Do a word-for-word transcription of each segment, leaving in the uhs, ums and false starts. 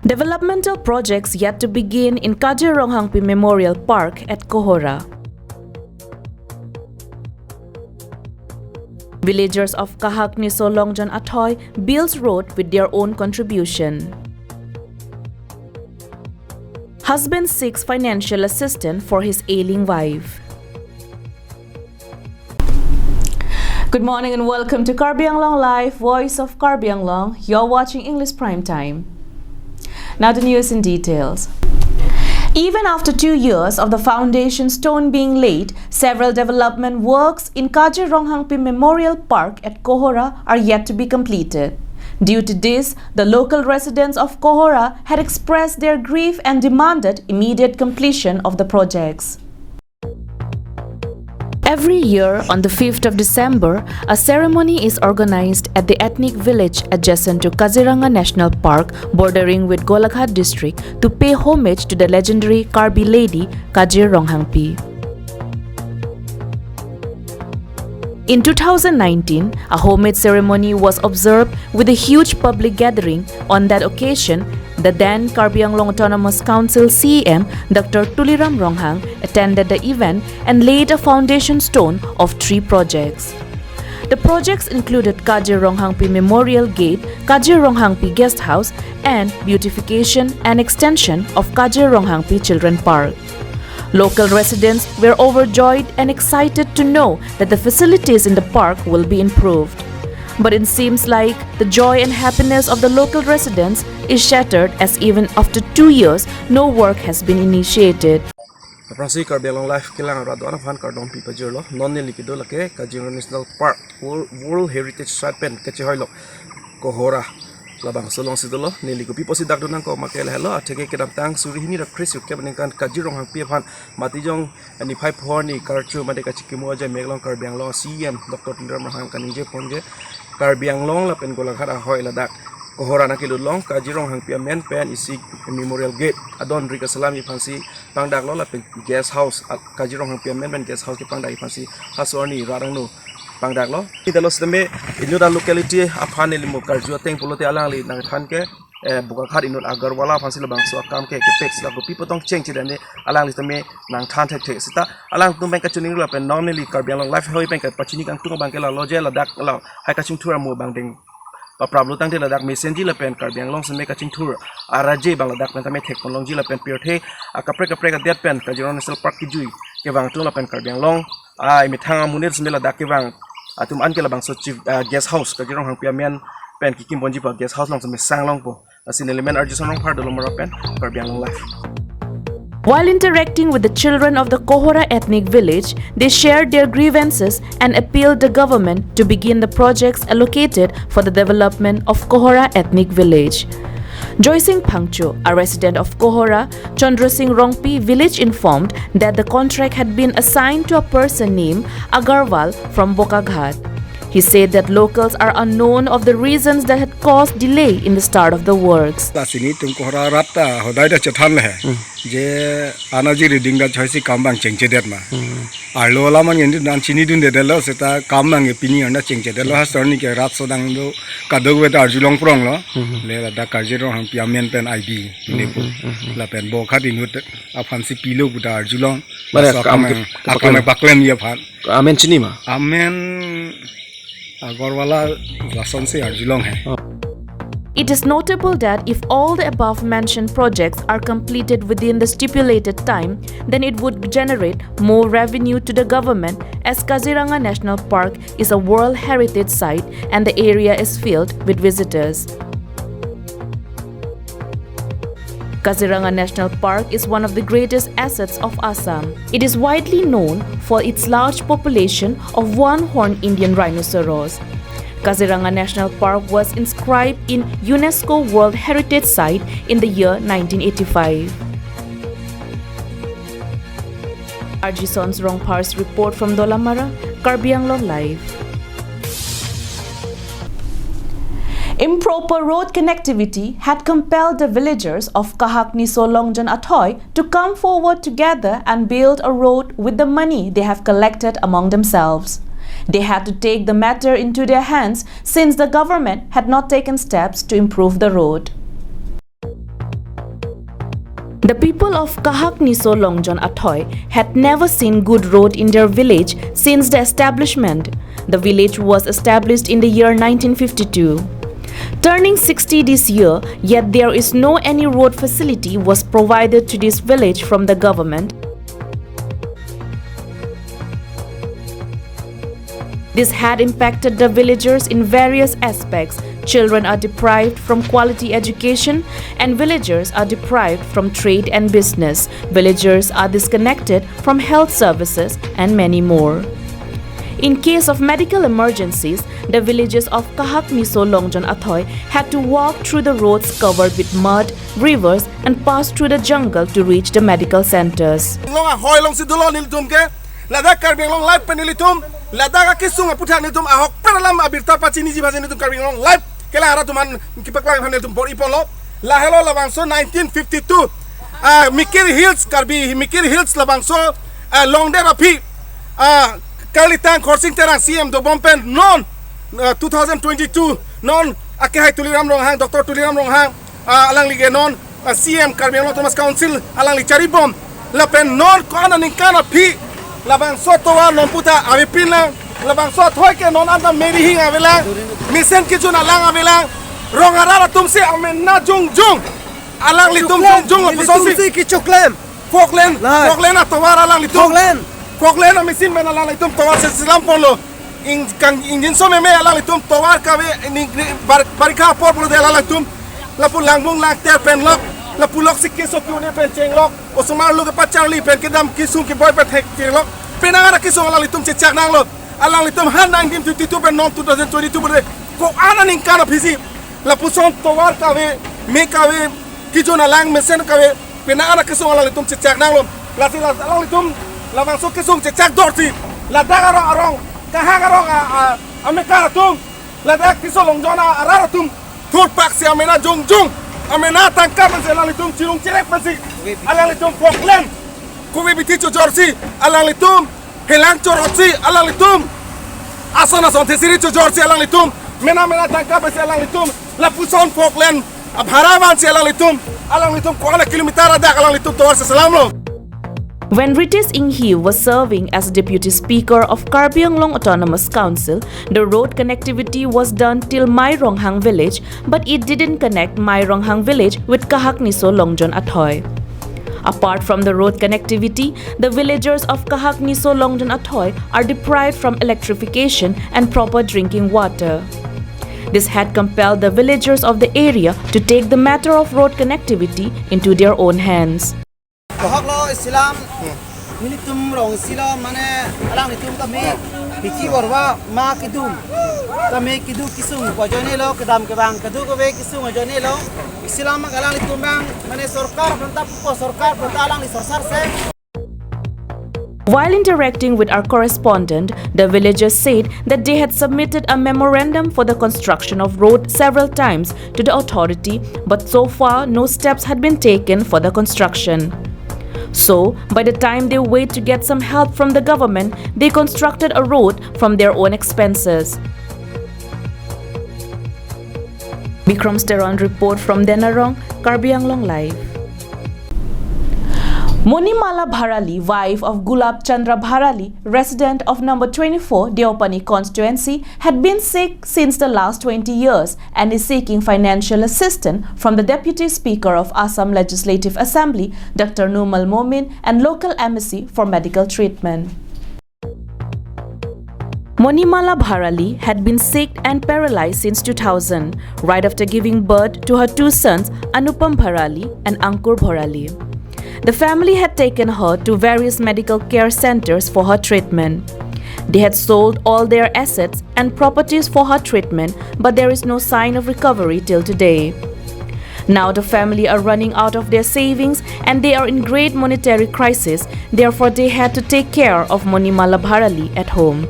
Developmental projects yet to begin in Kaje Ronghangpi Memorial Park at Kohora. Villagers of Kahak Niso Longjon Athoi builds road with their own contribution. Husband seeks financial assistance for his ailing wife. Good morning and welcome to Karbi Anglong Live, Voice of Karbi Anglong. You're watching English Prime Time. Now the news in details. Even after two years of the foundation stone being laid, several development works in Kaje Ronghangpi Memorial Park at Kohora are yet to be completed. Due to this, the local residents of Kohora had expressed their grief and demanded immediate completion of the projects. Every year, on the fifth of December, a ceremony is organized at the ethnic village adjacent to Kaziranga National Park, bordering with Golaghat district, to pay homage to the legendary Karbi lady, Kaje Ronghangpi. In two thousand nineteen, a homage ceremony was observed with a huge public gathering. On that occasion, the then Karbi Anglong Autonomous Council C E M, Doctor Tuliram Ronghang, attended the event and laid a foundation stone of three projects. The projects included Kaje Ronghangpi Memorial Gate, Kaje Ronghangpi Guest House, and beautification and extension of Kaje Ronghangpi Children Park. Local residents were overjoyed and excited to know that the facilities in the park will be improved. But it seems like the joy and happiness of the local residents is shattered, as even after two years, no work has been initiated. Aphrangsi Karbi Anglong Live kelang arat do-an aphan kardom pipajirlo. Non neli kedo lake Kaziranga National Park, World, World Heritage Site pen kachehoilo Kohora, labangso alongsi dolo. Neli kopi pusi dak do nangkok ma ke lahelo, atheke kedamtang suri hini ra kre sirkep aningkan Kaje Ronghangpi aphan Matijong niphai pho arni karcho mate kachikimo ajai mek along Karbi Anglong C E M Doctor Tuliram Ronghang kaningje ponje, Karbi Anglong lapen Golaghat ahoi ladak Kohora nangkelut along Kaje Ronghangpi amen pen isi Memorial Gate adon ri kasalam aphansi pangdaklo lapen guest house, a, Kaje Ronghangpi amen pen guest house kepangdak aphansi laso arni rat angno pangdaklo. Idalo sitame inut a-locality aphan neli mo karju ateng pulote alangli nangthan ke, eh, Bokakhat inut Agarwala aphansi labangso akam ke kepek sila kopi potong cheng chedane alangli tame nangthan thekthe seta alangtum pen kachiningri lapen non neli Karbi Anglong Live ahoi pen kapachini kangtung abang ke lalo je ladak la hai kachingthur amo abang deng papraplo tangte ladak mesenji lapen Karbi Anglong seme kachingthur araje abang ladak pen tame thekponlongji lapen pirthe akaprek kaprek adet pen Kaziranga National Park kejui kevang atum lapen Karbi Anglong ai methang amonit seme ladak kevang atum an ke labangso chief, ah, guest house Kaje Ronghangpi amen pen kekimponji pa guest house along seme sanglongpo. Lasi neli men Arjison Rongphar Dolamara pen Karbi Anglong Live. While interacting with the children of the Kohora ethnic village, they shared their grievances and appealed the government to begin the projects allocated for the development of Kohora ethnic village. Joysing Phangcho, a resident of Kohora, Chandra Singh Rongpi village informed that the contract had been assigned to a person named Agarwal from Bokaghat. He said that locals are unknown of the reasons that had caused delay in the start of the works. Lasi nelitum Kohora rat ta hodai ta chethan le he. Hmm. Je anaji reading da choisi kam abang chengchedet ma. Hmm. Arlo alam an ngendu nan chinidundedetlo seta kam abang pini arna chengchedetlo ha sor ni ke rat sodang do kadokave ta arjulong pronglo. Hmm. Le ladak Kaje Ronghangpi amen pen I D pine pu. Hmm, hmm, hmm, hmm. Lapen Bokakhat inut aphansi pilo pu ta arjulong. Mane laso kam akam ke, ke akam paklem. Paklem ya aphan. Amen chini ma? Amen Agarwala lasonsi arjulong he. Oh. It is notable that if all the above mentioned projects are completed within the stipulated time, then it would generate more revenue to the government, as Kaziranga National Park is a World Heritage Site and the area is filled with visitors. Kaziranga National Park is one of the greatest assets of Assam. It is widely known for its large population of one-horned Indian rhinoceros. Kaziranga National Park was inscribed in UNESCO World Heritage Site in the year nineteen eighty-five. Arjison Rongphar's report from Dolamara, Karbi Anglong Live. Improper road connectivity had compelled the villagers of Kahak Niso Longjon Athoi to come forward together and build a road with the money they have collected among themselves. They had to take the matter into their hands since the government had not taken steps to improve the road. The people of Kahak Niso Longjon Athoi had never seen good road in their village since the establishment. The village was established in the year nineteen fifty-two. Turning sixty this year, yet there is no any road facility was provided to this village from the government. This had impacted the villagers in various aspects. Children are deprived from quality education, and villagers are deprived from trade and business. Villagers are disconnected from health services and many more. In case of medical emergencies, the villages of Kahak Niso Longjon Athoi had to walk through the roads covered with mud, rivers, and pass through the jungle to reach the medical centers. Long ahoi alongsi dolo nelitum ke, ladak Karbi Anglong Live pen nelitum, ladak akesung aputhak nelitum ahok pen alam abirta pachiniji bhaji nelitum Karbi Anglong Live kelang arat atum aphan kepaklang aphan nelitum bor-iponlo. Lahelo labangso nineteen fifty-two, ah, Mikir Hills, Karbi Mikir Hills labangso, ah, Longdep aphi, ah, Karlitang Khorsing Terang C M dobom pen non, ah, two thousand twenty-two, non akehai Tuliram Ronghang, Doctor Tuliram Ronghang, ah, alangli ke non, ah, C M Karbi Anglong Autonomous Council alangli charibom. Lapen non ko-an aningkan aphi labangso tovar non puta avepinlang, labangso athoi ke non anta merihing avelang, mesen kejun alang avelang, rong arat atumsi amena jongjong, alanglitum jongjong lapuson si kechoklem. Falkland, lai. Falkland atovar alanglitum. Falkland. Falkland a-machine pen alanglitum tovar seselam ponlo. Ing kang ingjinso meme alanglitum tovar kave ni, ni bar, barikha apor pulote alanglitum lapu langbung langter pen lok, lapu loksi keso ke-un-e pen chenglok, osomar lo kepacharli pen kedam kesung keboi pen thektheklok. Penang an akesung alanglitum chechak nanglo. Alanglitum han nineteen fifty-two pen non two thousand twenty-two pulote ko-an aningkan aphisi lapuson tovar kave, me kave, kejun alang mesen kave, penang an akesung alanglitum chechak nanglo. Lasi la alanglitum labangso kesung chechak dorsi ladak arong arong, Kahak arong a, a, amekar atum, ladak Niso Longjon a arat atum thurpaksi amena jongjong, amena tangka pensi alanglitum chirung chirek pensi alanglitum Falkland kove bithi chojorsi alanglitum helang chorotsi alanglitum ason ason thesiri chojorsi alanglitum mena mena tangka pensi alanglitum lapuson Falkland abhara vansi alanglitum, alanglitum ko-an kilometer adak alanglitum tovar seselamlo. When Ritesh Enghi was serving as Deputy Speaker of Karbi Anglong Autonomous Council, the road connectivity was done till Maironghang village, but it didn't connect Maironghang village with Kahak Niso Longjon Athoi. Apart from the road connectivity, the villagers of Kahak Niso Longjon Athoi are deprived from electrification and proper drinking water. This had compelled the villagers of the area to take the matter of road connectivity into their own hands. Ahok lo isilam, nelitum rong isi lo mane alanglitum kami, hiki borwa ma kedum, kami kedo kesung ajoine lo, kedam kevang kedo kave kesung ajoine lo. Isilam alanglitum abang mane sorkar aphanta pupo, sorkar aphanta alangli sorsarse. While interacting with our correspondent, the villagers said that they had submitted a memorandum for the construction of road several times to the authority, but so far no steps had been taken for the construction. So, by the time they wait to get some help from the government, they constructed a road from their own expenses. Bikram Teron report from Denarong, Karbi Anglong Live. Monimala Bharali, wife of Gulab Chandra Bharali, resident of number twenty-four Deopani constituency, had been sick since the last twenty years and is seeking financial assistance from the Deputy Speaker of Assam Legislative Assembly, Doctor Numal Momin, and local M A C for medical treatment. Monimala Bharali had been sick and paralyzed since two thousand, right after giving birth to her two sons, Anupam Bharali and Ankur Bharali. The family had taken her to various medical care centers for her treatment. They had sold all their assets and properties for her treatment, but there is no sign of recovery till today. Now the family are running out of their savings and they are in great monetary crisis, therefore they had to take care of Monimala Bharali at home.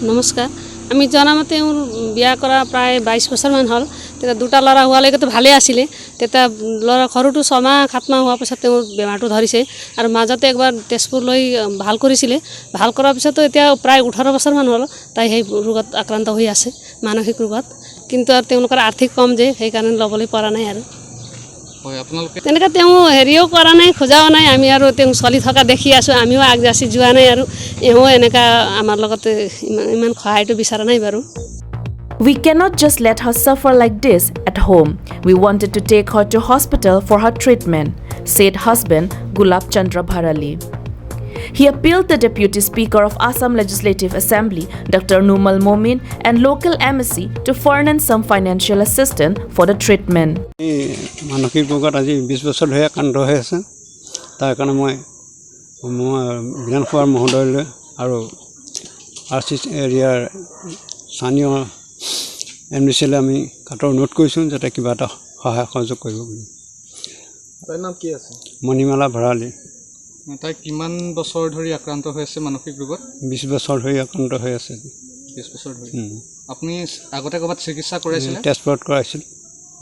নমস্কাৰ। আমি জনা মতে মোৰ বিয়া কৰা প্ৰায় বাইছ বছৰমান হ'ল। তেতিয়া দুটা ল'ৰা হোৱালৈকেতো ভালেই আছিলে। তেতিয়া ল'ৰা সৰুটো ছমাহ সাত মাহ হোৱাৰ পিছতে মোৰ বেমাৰটো ধৰিছে। আৰু মাজতে একবাৰ তেজপুৰ লৈ, আ, ভাল কৰিছিলে। ভাল কৰাৰ পিছতো এতিয়া প্ৰায় ওঠৰ বছৰমান হ'ল তাই সেই ৰোগত আক্ৰান্ত হৈ আছে, মানসিক ৰোগত। কিন্তু আৰু তেওঁলোকৰ আৰ্থিক কম যে, সেইকাৰণে ল'বলৈ পৰা নাই আৰু। হয়, আপোনালোকে তেনেকে তেওঁ হেৰিও কৰা নাই, খোজাও নাই। আমি আৰু তেওঁ চলি থকা দেখি আছোঁ, আমিও আগজাচি যোৱা নাই আৰু। এওঁ এনেকা আমাৰ লগতে ইমান ইমান সহায়টো বিচৰা নাই বাৰু। We cannot just let her suffer like this at home. We wanted to take her to hospital for her treatment, said husband Gulab Chandra Bharali. He appealed the Deputy Speaker of Assam Legislative Assembly, Doctor Numal Momin, and local M A C to furnish some financial assistance for the treatment. এই মানসিক ৰোগত আজি বিছ বছৰ ধৰি আক্ৰান্ত হৈ আছে। তাৰ কাৰণে মই মই বিধানসভাৰ মহোদয়লৈ আৰু আৰ চি এৰিয়াৰ স্থানীয় এম ডি চিলৈ আমি কাতৰ অনুৰোধ কৰিছোঁ যাতে কিবা এটা সহায় সহযোগ কৰিব বুলি। তাইৰ নাম কি আছে? মণিমালা ভৰালী তাই কিমান বছৰ ধৰি আক্ৰান্ত হৈ আছে মানসিক ৰোগত? বিছ বছৰ ধৰি আক্ৰান্ত হৈ আছে। বিছ বছৰ ধৰি। উম। আপুনি আগতে ক'ৰবাত চিকিৎসা কৰাইছিলে? তেজপুৰত কৰাইছিলোঁ।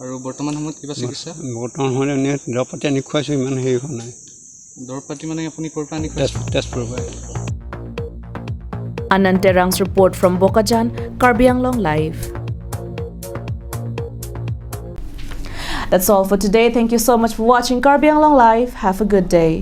আৰু বৰ্তমান সময়ত কিবা চিকিৎসা? বৰ্তমান সময়ত এনে দৰৱ পাতি আনি খুৱাইছোঁ, ইমান হেৰি হোৱা নাই। দৰৱ পাতি মানে আপুনি ক'ৰ পৰা আনি তেজ খুৱাইছে? তেজপুৰৰ পৰা। Anand Terang's report from Bokajan, Karbi Anglong Live. That's all for today. Thank you so much for watching Karbi Anglong Live. Have a good day.